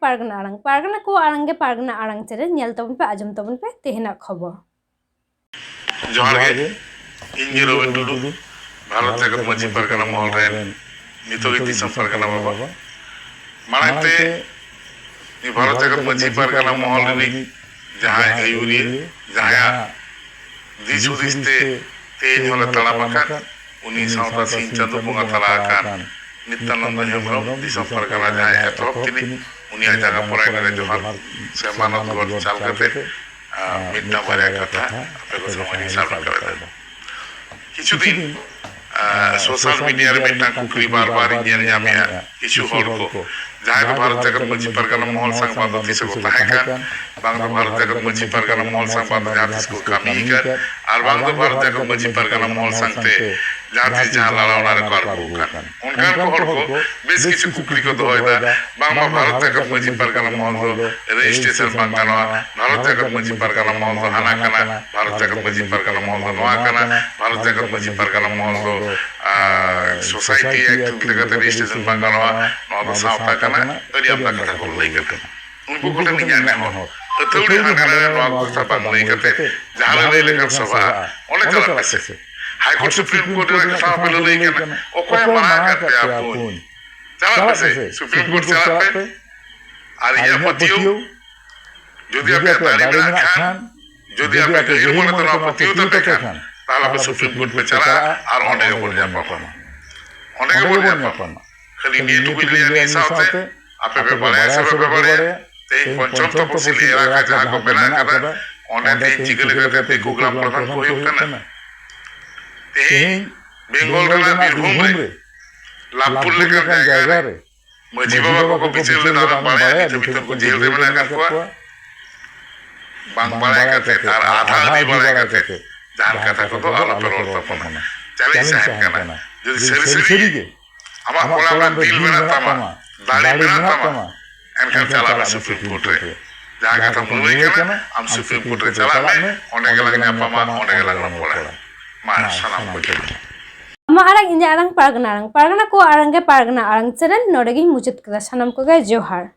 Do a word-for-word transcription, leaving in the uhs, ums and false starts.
ᱯᱟᱨᱜᱟᱱᱟ ᱟᱲᱟᱝ, ᱯᱟᱨᱜᱟᱱᱟ ᱠᱚᱣᱟᱜ ᱟᱲᱟᱝ ᱜᱮ ᱯᱟᱨᱜᱟᱱᱟ ᱟᱲᱟᱝ ᱪᱮᱱᱮᱞ, ᱧᱮᱞ ᱛᱟᱵᱚᱱ ᱯᱮ, ᱟᱸᱡᱚᱢ ᱛᱟᱵᱚᱱ ᱯᱮ ᱛᱮᱦᱮᱧᱟᱜ ᱠᱷᱚᱵᱚᱨ᱾ ᱡᱚᱦᱟᱨ ᱜᱮ, ᱤᱧ ᱜᱮ ᱨᱚᱵᱤᱱ ᱴᱩᱰᱩ, ᱵᱷᱟᱨᱚᱛ ᱡᱟᱠᱟᱛ ᱢᱟᱹᱡᱷᱤ ᱯᱟᱨᱜᱟᱱᱟ ᱢᱚᱦᱚᱞ ᱨᱮᱱ ᱱᱤᱛᱚᱜᱤᱡ ᱫᱤᱥᱚᱢ ᱯᱟᱨᱜᱟᱱᱟ ᱵᱟᱵᱟ᱾ ᱢᱟᱲᱟᱝ ᱛᱮ ᱱᱩᱭ ᱵᱷᱟᱨᱚᱛ ᱡᱟᱠᱟᱛ ᱢᱟᱹᱡᱷᱤ ᱯᱟᱨᱜᱟᱱᱟ ᱢᱚᱦᱚᱞ ᱨᱤᱱᱤᱡ ᱡᱟᱦᱟᱸᱭ ᱟᱹᱭᱩᱨᱤᱭᱟᱹ, ᱡᱟᱦᱟᱸᱭᱟᱜ ᱫᱤᱥ ᱦᱩᱫᱤᱥ ᱛᱮ ᱛᱮᱦᱮᱧ ᱦᱚᱸᱞᱮ ᱛᱟᱲᱟᱢ ᱟᱠᱟᱫ, ᱩᱱᱤ ᱥᱟᱶᱛᱟ ᱥᱤᱧ ᱪᱟᱸᱫᱚ ᱵᱚᱸᱜᱟ ᱛᱟᱞᱟ ᱟᱠᱟᱱ ᱱᱤᱛᱭᱟᱱᱚᱱᱫᱚ ᱦᱮᱢᱵᱨᱚᱢ, ᱫᱤᱥᱚᱢ ᱯᱟᱨᱜᱟᱱᱟ ᱡᱟᱦᱟᱸᱭ ᱮᱛᱚᱦᱚᱵ ᱛᱤᱱᱤᱡ, ᱩᱱᱤᱭᱟᱜ ᱡᱟᱸᱜᱟ ᱯᱚᱨᱟᱭᱱᱟ ᱨᱮ ᱡᱚᱦᱟᱨ ᱥᱮ ᱢᱟᱱᱚᱛ ᱜᱚᱰ ᱪᱟᱞ ᱠᱟᱛᱮ, ᱟᱸ, ᱢᱤᱫᱴᱟᱝ ᱵᱟᱨᱭᱟ ᱠᱟᱛᱷᱟ ᱟᱯᱮ ᱠᱚ ᱥᱟᱢᱟᱝ ᱤᱧ ᱥᱟᱵ ᱨᱟᱠᱟᱵ ᱮᱫᱟ᱾ ᱠᱤᱪᱷᱩ ᱫᱤᱱ, ᱟᱸ, ᱥᱳᱥᱟᱞ ᱢᱤᱰᱤᱭᱟ ᱨᱮ ᱢᱤᱫᱴᱟᱝ ᱠᱩᱠᱞᱤ ᱵᱟᱨ ᱵᱟᱨ ᱤᱧ ᱧᱮᱞ ᱧᱟᱢᱮᱜᱼᱟ᱾ ᱠᱤᱪᱷᱩ ᱦᱚᱲ ᱠᱚ, ᱡᱟᱦᱟᱸᱭ ᱫᱚ ᱵᱷᱟᱨᱚᱛ ᱡᱟᱠᱟᱛ ᱢᱟᱹᱡᱷᱤ ᱯᱟᱨᱜᱟᱱᱟ ᱢᱚᱦᱚᱞ ᱥᱟᱝ ᱵᱟᱝ ᱫᱚ ᱛᱤᱥ ᱦᱚᱸᱠᱚ ᱛᱟᱦᱮᱸ ᱠᱟᱱ, ᱵᱟᱝ ᱫᱚ ᱵᱷᱟᱨᱚᱛ ᱡᱟᱠᱟᱛ ᱢᱟᱹᱡᱷᱤ ᱯᱟᱨᱜᱟᱱᱟ ᱢᱚᱦᱚᱞ ᱥᱟᱝ ᱵᱟᱝ ᱫᱚ ᱡᱟᱦᱟᱸ ᱛᱤᱥ ᱠᱚ ᱠᱟᱹᱢᱤ ᱟᱠᱟᱫ, ᱟᱨ ᱵᱟᱝ ᱫᱚ ᱵᱷᱟᱨᱚᱛ ᱡᱟᱠᱟᱛ ᱢᱟᱹᱡᱷᱤ ᱯᱟᱨᱜᱟᱱᱟ ᱢᱚᱦᱚᱞ ᱥᱟᱝᱛᱮ ᱡᱟᱦᱟᱸ ᱛᱤᱥ ᱡᱟᱦᱟᱸ ᱞᱟᱲᱟᱣᱱᱟ ᱨᱮᱠᱚ ᱟᱬᱜᱚ ᱟᱠᱟᱱ᱾ ᱚᱱᱠᱟᱱ ᱠᱚ ᱦᱚᱲ ᱠᱚ ᱵᱮᱥ ᱠᱤᱪᱷᱩ ᱠᱩᱠᱞᱤ ᱠᱚ ᱫᱚᱦᱚᱭᱮᱫᱟ, ᱵᱟᱝᱢᱟ ᱵᱷᱟᱨᱚᱛ ᱡᱟᱠᱟᱛ ᱢᱟᱹᱡᱷᱤ ᱯᱟᱨᱜᱟᱱᱟ ᱢᱚᱦᱚᱞ ᱫᱚ ᱨᱮᱡᱤᱥᱴᱨᱮᱥᱚᱱ ᱵᱟᱝ ᱜᱟᱱᱚᱜᱼᱟ, ᱵᱷᱟᱨᱚᱛ ᱡᱟᱠᱟᱛ ᱢᱟᱹᱡᱷᱤ ᱯᱟᱨᱜᱟᱱᱟ ᱢᱚᱦᱚᱞ ᱫᱚ ᱦᱟᱱᱟ ᱠᱟᱱᱟ, ᱵᱷᱟᱨᱚᱛ ᱡᱟᱠᱟᱛ ᱢᱟᱹᱡᱷᱤ ᱯᱟᱨᱜᱟᱱᱟ ᱢᱚᱦᱚᱞ ᱫᱚ ᱱᱚᱣᱟ ᱠᱟᱱᱟ, ᱵᱷᱟᱨᱚᱛ ᱡᱟᱠᱟᱛ ᱢᱟᱹᱡᱷᱤ ᱯᱟᱨᱜᱟᱱᱟ ᱢᱚᱦᱚᱞ ᱫᱚ, ᱟᱸ, ᱥᱳᱥᱟᱭᱴᱤ ᱮᱠᱴ ᱞᱮᱠᱟᱛᱮ ᱨᱮᱡᱤᱥᱴᱨᱮᱥᱚᱱ ᱵᱟᱝ ᱜᱟᱱᱚᱜᱼᱟ, ᱱᱚᱣᱟ ᱫᱚ ᱥᱟᱶᱛᱟ ᱠᱟᱱᱟ, ᱟᱹᱰᱤ ᱟᱢᱫᱟ ᱠᱟᱛᱷᱟ ᱠᱚ ᱞᱟᱹᱭ ᱠᱟᱱᱟ᱾ ᱩᱱᱠᱩ ᱠᱚᱴᱷᱮᱱ ᱤᱧᱟᱹᱜ ᱱᱮᱦᱚᱨ, ᱟᱹᱛᱷᱟᱹᱣᱲᱤ ᱦᱟᱸᱰᱮ ᱱᱟᱰᱮ ᱱᱚᱣᱟ ᱠᱚ ᱠᱟᱛᱷᱟ ᱵᱟᱝ ᱞᱟᱹᱭ ᱠᱟᱛᱮ, ᱡᱟᱦᱟᱸ ᱞᱟᱹᱞᱟᱹᱭ ᱞᱮᱠᱟᱱ ᱥᱚᱵᱷᱟᱜᱼᱟ, ᱚᱸᱰᱮ ᱪᱟᱞᱟᱜ ᱯᱮ ᱥᱮ᱾ ᱦᱟᱭ ᱠᱳᱨᱴ ᱥᱩᱯᱨᱤᱢ ᱠᱳᱨᱴ ᱨᱮᱱᱟᱜ ᱠᱟᱛᱷᱟ ᱦᱚᱸᱯᱮ ᱞᱟᱹᱞᱟᱹᱭ ᱠᱟᱱᱟ, ᱚᱠᱚᱭᱮ ᱢᱟᱱᱟ ᱟᱠᱟᱫ ᱯᱮᱭᱟ ᱵᱚᱱ? ᱪᱟᱞᱟᱜ ᱯᱮ ᱥᱮ, ᱥᱩᱯᱨᱤᱢ ᱠᱳᱨᱴ ᱪᱟᱞᱟᱜ ᱯᱮ᱾ ᱟᱨ ᱤᱧᱟᱹᱜ ᱯᱟᱹᱛᱭᱟᱹᱣ, ᱡᱩᱫᱤ ᱟᱯᱮᱭᱟᱜ ᱫᱟᱲᱮ ᱢᱮᱱᱟᱜ ᱠᱷᱟᱱ, ᱡᱩᱫᱤ ᱟᱯᱮ ᱜᱟᱹᱦᱤᱨ ᱢᱚᱱᱮᱛᱮ ᱱᱚᱣᱟ ᱯᱟᱹᱛᱭᱟᱹᱣ ᱛᱟᱯᱮ ᱠᱷᱟᱱ, ᱛᱟᱦᱞᱮ ᱟᱯᱮ ᱥᱩᱯᱨᱤᱢ ᱠᱳᱨᱴ ᱯᱮ ᱪᱟᱞᱟᱜᱼᱟ ᱟᱨ ᱚᱸᱰᱮ ᱜᱮᱵᱚᱱ ᱧᱟᱯᱟᱢᱟ᱾ ᱚᱸᱰᱮ ᱜᱮᱵᱚᱱ ᱧᱟᱯᱟᱢᱟ᱾ ᱠᱷᱟᱹᱞᱤ ᱱᱤᱭᱟᱹ ᱴᱩᱠᱩᱧ ᱞᱟᱹᱭᱟ ᱱᱤᱭᱟᱹ ᱥᱟᱶᱛᱮ, ᱟᱯᱮ ᱯᱮ ᱵᱟᱲᱟᱭᱟ ᱥᱮ ᱵᱟᱯᱮ ᱵᱟᱲᱟᱭᱟ, ᱛᱮᱦᱮᱧ ᱯᱚᱧᱪᱚᱢ ᱛᱚᱯᱚᱥᱤᱞ ᱮᱞᱟᱠᱟ ᱡᱟᱦᱟᱸ ᱠᱚ ᱢᱮᱱᱟᱜ ᱟᱠᱟᱫᱟ, ᱚᱸᱰᱮ ᱛᱮᱦᱮᱧ ᱪᱤᱠᱟᱹ ᱞᱮᱠᱟᱛᱮ ᱫᱤᱠᱩ ᱜᱨᱟᱢ ᱯᱨᱚᱫᱷᱟᱱ ᱠᱚ ᱦᱩᱭᱩᱜ ᱠᱟᱱᱟ? ᱛᱮᱦᱮᱧ ᱵᱮᱝᱜᱚᱞ ᱨᱮᱱᱟᱜ ᱵᱤᱨᱵᱷᱩᱢ ᱨᱮ ᱞᱟᱵᱷᱯᱩᱨ ᱞᱮᱠᱟᱱ ᱡᱟᱭᱜᱟ ᱨᱮ ᱢᱟᱹᱡᱷᱤ ᱵᱟᱵᱟ ᱠᱚᱠᱚ ᱵᱤᱪᱟᱹᱨ ᱞᱮᱫᱟ, ᱟᱢᱮᱢ ᱵᱟᱲᱟᱭᱟ, ᱱᱤᱛ ᱦᱟᱹᱵᱤᱡ ᱛᱮ ᱩᱱᱠᱩ ᱡᱮᱞ ᱨᱮ ᱢᱮᱱᱟᱜ ᱟᱠᱟᱫ ᱠᱚᱣᱟ᱾ ᱵᱟᱝ ᱵᱟᱲᱟᱭ ᱠᱟᱛᱮ ᱟᱨ ᱟᱫᱷᱟ ᱟᱹᱫᱷᱤ ᱵᱟᱲᱟᱭ ᱠᱟᱛᱮ ᱡᱟᱦᱟᱱ ᱠᱟᱛᱷᱟ ᱠᱚᱫᱚ ᱟᱞᱚᱯᱮ ᱨᱚᱲ ᱛᱟᱵᱚᱱᱟ᱾ ᱪᱮᱞᱮᱧᱡᱽ ᱛᱟᱦᱮᱱ ᱠᱟᱱᱟ, ᱡᱩᱫᱤ ᱥᱟᱹᱨᱤ ᱥᱟᱹᱨᱤ ᱜᱮ ᱟᱢᱟᱜ ᱠᱚᱲᱟᱢ ᱨᱮ ᱫᱤᱞ ᱢᱮᱱᱟᱜ ᱛᱟᱢᱟ, ᱫᱟᱲᱮ ᱢᱮᱱᱟᱜ ᱛᱟᱢᱟ, ᱮᱱᱠᱷᱟᱱ ᱪᱟᱞᱟᱜ ᱢᱮ ᱥᱩᱯᱨᱤᱢ ᱠᱳᱨᱴ ᱨᱮ᱾ ᱡᱟᱦᱟᱸ ᱠᱟᱛᱷᱟᱢ ᱞᱟᱹᱞᱟᱹᱭ ᱠᱟᱱᱟ, ᱟᱢ ᱥᱩᱯᱨᱤᱢ ᱠᱳᱨᱴ ᱨᱮ ᱪᱟᱞᱟᱜ ᱢᱮ, ᱚᱸᱰᱮ ᱜᱮᱞᱟᱝ ᱧᱟᱯᱟᱢᱟ, ᱚᱸᱰᱮ ᱜᱮᱞᱟᱝ ᱨᱚᱯᱚᱲᱟ᱾ ᱢᱟ ᱥᱟᱱᱟᱢ ᱠᱚ ᱡᱚᱦᱟᱨ᱾ ᱟᱢᱟᱜ ᱟᱲᱟᱝ, ᱤᱧᱟᱹᱜ ᱟᱲᱟᱝ, ᱯᱟᱨᱜᱟᱱᱟ ᱟᱲᱟᱝ, ᱯᱟᱨᱜᱟᱱᱟ ᱠᱚᱣᱟᱜ ᱟᱲᱟᱝ ᱜᱮ ᱯᱟᱨᱜᱟᱱᱟ ᱟᱲᱟᱝ ᱪᱮᱱᱮᱞ ᱱᱚᱰᱮ ᱜᱤᱧ ᱢᱩᱪᱟᱹᱫ ᱠᱮᱫᱟ᱾ ᱥᱟᱱᱟᱢ ᱠᱚᱜᱮ ᱡᱚᱦᱟᱨ᱾